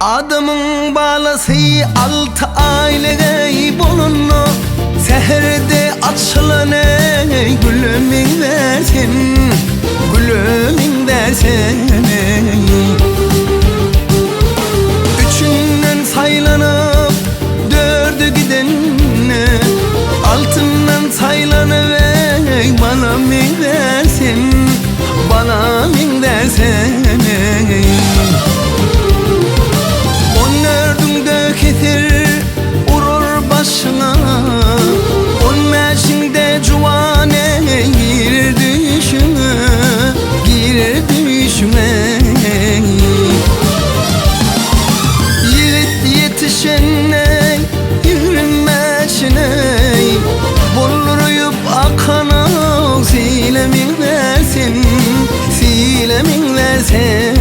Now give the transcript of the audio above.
Adamyň balasy alty aýlyk eý bolanda, Säherde açylan eý güle meňzär sen, Güle meňzär sen eý. Üçünden saýlanyp, dördi gidende, Altyndan saýlanyp eý bala meňzär sen, Bala meňzär sen eý. On dördüňde kesel urar başyňa, On bäşiňde juwan eý girer düýşüňe, Girer düýşüňe eý. Ýigit ýetişende 25-ine eý, Bolduryp akan sile meňzär sen, Sile meňzär sen.